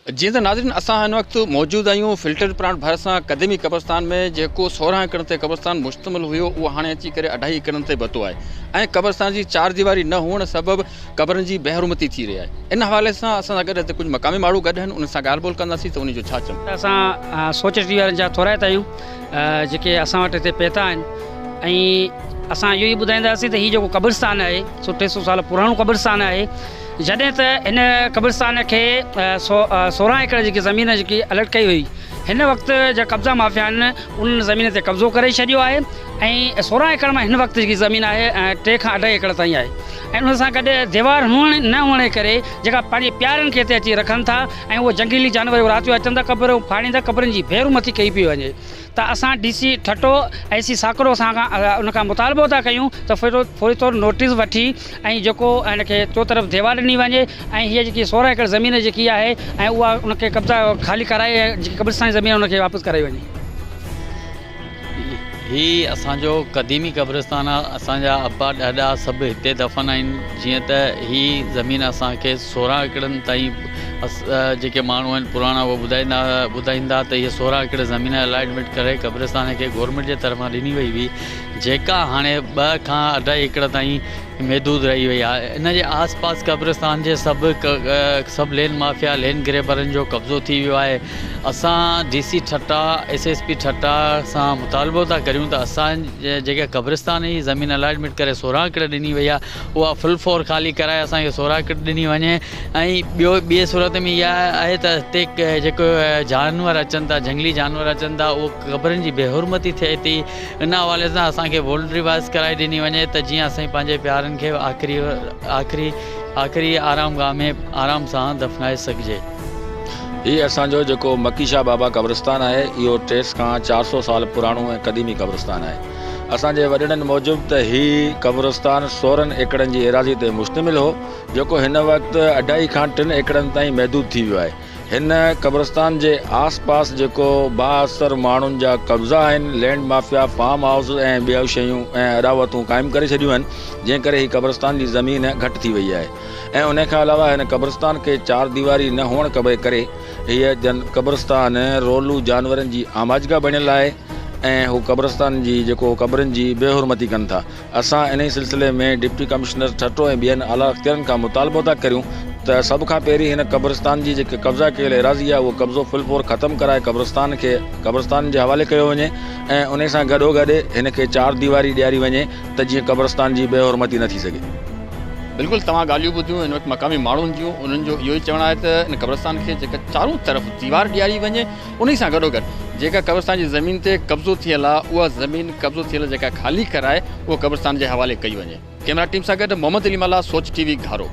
جيئن ته ناظرين اسان هن وقت موجود آهيون فلٽر پلانٽ ڀرسان قديمي قبرستان ۾ جيڪو 16 ايڪڙن تي قبرستان مشتمل هيو اهو هاڻي اچي ڪري اڍائي ايڪڙن تي بتو آهي ۽ قبرستان جي چار ديواري نه هئڻ سبب قبرن جي بيحرمتي ٿي رهي آهي ان حوالي سان اسان سان گڏ هتي ڪجهه مقامي ماڻهو گڏ آهن انهن سان ڳالهه ٻولهه ڪنداسين ته انهن جو ڇا چوڻ. اسان سوچ ٽي وارن جا ٿورائتا آهيون جيڪي اسان وٽ هتي پهتا آهن ۽ اسان اهو ئي ٻڌائينداسين ته هي جيڪو قبرستان آهي سو 300 سال پراڻو قبرستان آهي جڏهن ته هن قبرستان کي 16 ايڪڙ جيڪي زمين جيڪي الرٽ ڪئي وئي هن وقت جا قبضا مافيا آهن انهن زمين تي قبضو ڪري ڇڏيو آهي ۽ 16 ايڪڙ مان هن وقت جيڪي زمين آهي ٽي کان اڍائي ايڪڙ تائين آهي ۽ ان سان گڏ ديوار هئڻ نه هئڻ جي ڪري جيڪا پنهنجي پيارن کي هتي اچي رکن ٿا ۽ اهي جنگلي جانور رات جو اچن ٿا قبر ڦاڙين ٿا قبرن جي بيحرمتي ڪئي پئي وڃي ته اسان ڊي سي ٺٽو ۽ سي ساڪرو اسان کان ان کان مطالبو ٿا ڪيون ته فوري طور نوٽيس وٺي ۽ جيڪو ان کي چوطرف ديوار ڏني وڃي ۽ هيء جيڪي 16 ايڪڙ زمين جيڪي آهي ۽ اها ان کي قبضا خالي ڪرائي ۽ جيڪي قبرستان جي زمين ان کي واپس ڪرائي وڃي. هي اسان جو قديمي قبرستان آ اسان جا ابا ڏاڏا سڀ هتي دفن آهن جيئن ته هي زمين اسان کي 16 ايڪڙن تائين جيڪي ماڻهو آهن پراڻا اهي ٻڌائيندا ٻڌائيندا ته هي 16 ايڪڙ زمين الاٽمينٽ ڪري قبرستان کي گورنمينٽ جي طرفان ڏني وئي هئي جيڪا هاڻي ٻه کان اڍائي ايڪڙ تائين محدود رهي وئي آهي ان جي آس پاس قبرستان جي سڀ سڀ لينڊ مافيا لينڊ گريبرن جو قبضو ٿي ويو آهي اسان D C Thatta S S P Thatta سان مطالبو ٿا ڪريون ته اسان جيڪي قبرستان جي زمين الاٽمينٽ ڪري 16 ايڪڙ ڏني وئي آهي اها فل فور خالي ڪرائي اسان کي 16 ايڪڙ ڏني وڃي ۽ ٻيو ٻي صورت ۾ اها آهي ته هتي جيڪو جانور اچن ٿا جهنگلي جانور اچن ٿا اهو قبرن جي بيحرمتي ٿئي ٿي ان حوالي سان اسان کي بائونڊري وائز ڪرائي ڏني وڃي ته جيئن اسين پنهنجي پيارن کي آخري آخري آخري آرام گاهه ۾ آرام سان دفنائي سگهجي. هي اسان جو جيڪو مڪي شاهه بابا قبرستان آهي اهو ٽي کان 400 سال پراڻو ۽ قديمي قبرستان آهي. اسان جي وڏڙن موجب ته هي قبرستان 16 ايڪڙن جي ايراضي تي مشتمل هو جيڪو هن وقت اڍائي کان ٽن ايڪڙن تائين محدود ٿي ويو آهي. هن قبرستان جي آس پاس جيڪو بااثر ماڻهن جا قبضا آهن، لينڊ مافيا فارم هائوس ۽ ٻيون شيون ۽ اڏاوتون قائم ڪري ڇڏيون آهن، جنهن ڪري هي قبرستان جي زمين گهٽ ٿي وئي آهي ۽ انهي کان علاوه هن قبرستان کي چار ديواري نه هئڻ ڪري هيء قبرستان رولو جانورن جي آماجگاهه بڻيل آهي ۽ هو قبرستان جي جيڪو قبرن جي بي حرمتي ڪن ٿا. اسان انهي سلسلي ۾ ڊپٽي ڪمشنر ٺٽو ۽ ٻين اعليٰ اختيارين کان مطالبو ٿا ڪريون ته سڀ کان پهرين هن قبرستان جي جيڪي قبضا ڪيل ايراضي آهي اهو قبضو فل فور ختم ڪرائي قبرستان کي قبرستان جي حوالي ڪيو وڃي ۽ انهي سان گڏوگڏ هن کي چار ديواري ڏياري وڃي ته جيئن قبرستان جي بي حرمتي نه ٿي سگهي. بلڪل توهان ڳالهيون ٻڌيون هن وقت مقامي ماڻهن جون انهن جو اهو ئي چوڻ آهي ته ان قبرستان کي جيڪا چارون طرف ديوار ڏياري وڃي انهي سان گڏوگڏ جيڪا قبرستان جي زمين تي قبضو ٿيل آ اها زمين قبضو ٿيل جيڪا خالي ڪرائي اهو قبرستان جي حوالي ڪئي وڃي. ڪئميرا ٽيم سان گڏ محمد علي ملاح سوچ ٽي وي گهارو.